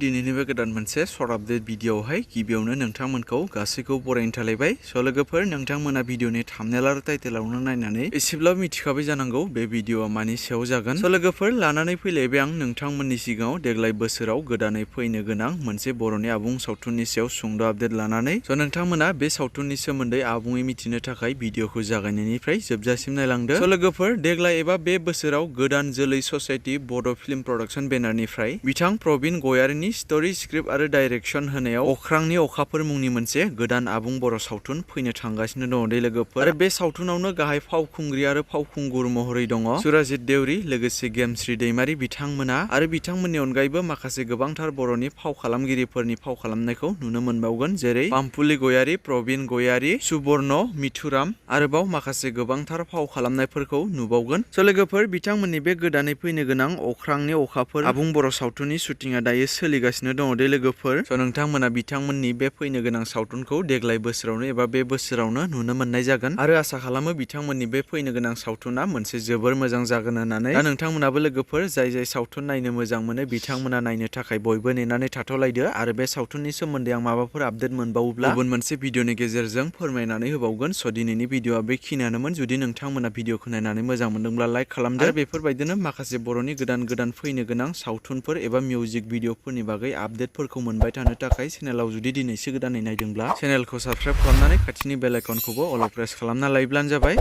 दिनैनि बे गोदान मोनसे सर्ट आपडेट भिडिअआवहाय गिबियावनो नोंथांमोनखौ गासैखौ बरायनो थालायबाय। स' लोगोफोर नोंथांमोना भिडिअनि थाम्बनेल आरो टाइटेलावनो नायनानै एसेब्लाबो मिथिखाबाय जानांगौ बे भिडिअआ मानि सायाव जागोन। स' लोगोफोर लानानै फैलायबाय आं नोंथांमोननि सिगाङाव देग्लाय बोसोराव गोदानै फैनो गोनां मोनसे बर'नि आबुं सावथुननि सायाव सुंद' आपडेट लानानै। स' नोंथांमोना बे सावथुननि सोमोन्दै आबुङै मिथिनो थाखाय भिडिअखौ जागायनायनिफ्राय जोबजासिम नायलांदो। स' लोगोफोर देग्लाय एबा बे बोसोराव गोदान जोलै ससाइटि बड' फिल्म प्रडाक्सन बेनारनिफ्राय बिथां प्रबिन गयारिनि स्ट'री स्क्रिप्ट आरो डाइरेक्सन होनायाव अख्रांनि अखाफोर मुंनि मोनसे गोदान आबुं बर' सावथुन फैनो थांगासिनो दङ दे लोगोफोर। आरो बे सावथुनावनो गाहाय फावखुंग्रि आरो फावखुंगुर महरै दङ सुराजित देउरि लोगोसे गेमस्रि दैमारि बिथांमोना आरो बिथांमोननि अनगायैबो माखासे गोबांथार बर'नि फाव खालामगिरिफोरनि फाव खालामनायखौ नुनो मोनबावगोन जेरै पाम्पुलि गयारि, प्रबिन गयारि, सुबर्ण मिथुराम आरोबाव माखासे गोबांथार फाव खालामनायफोरखौ नुबावगोन। स' लोगोफोर बिथांमोननि बे गोदानै फैनो गोनां अख्रांनि अखाफोर आबुं बर' सावथुननि शुटिंआ दायो सोलिगासिनो दङ दे लोगोफोर। स' नोंथांमोना बिथांमोननि बे फैनो गोनां सावथुनखौ देग्लाय बोसोरावनो एबा बे बोसोरावनो नुनो मोननाय जागोन आरो आसा खालामो बिथांमोननि बे फैनो गोनां सावथुना मोनसे जोबोर मोजां जागोन होननानै। दा नोंथांमोनाबो लोगोफोर जाय सावथुन नायनो मोजां मोनो बिथांमोना नायनो थाखाय बयबो नेनानै थाथ'लायदो आरो बे सावथुननि सोमोन्दै आं माबाफोर आपडेट मोनबावोब्ला गुबुन मोनसे भिडिअनि गेजेरजों फोरमायनानै होबावगोन। स' दिनैनि भिडिअआ बेखिनियानोमोन। जुदि नोंथांमोना भिडिअखौ नायनानै मोजां मोनदोंब्ला लाइक खालामदो आरो बेफोरबायदिनो माखासे बर'नि गोदान फैनो गोनां सावथुनफोर एबा मिउजिक भिडिअफोरनि बागै आपडेटफोरखौ मोनबाय थानो थाखाय चेनेलाव जुदि दिनैसो गोदानै नायदोंब्ला चेनेलखौ साबस्क्राइब खालामनानै खाथिनि बेल आइकनखौबो अल प्रेस खालामना लायोब्लानो जाबाय।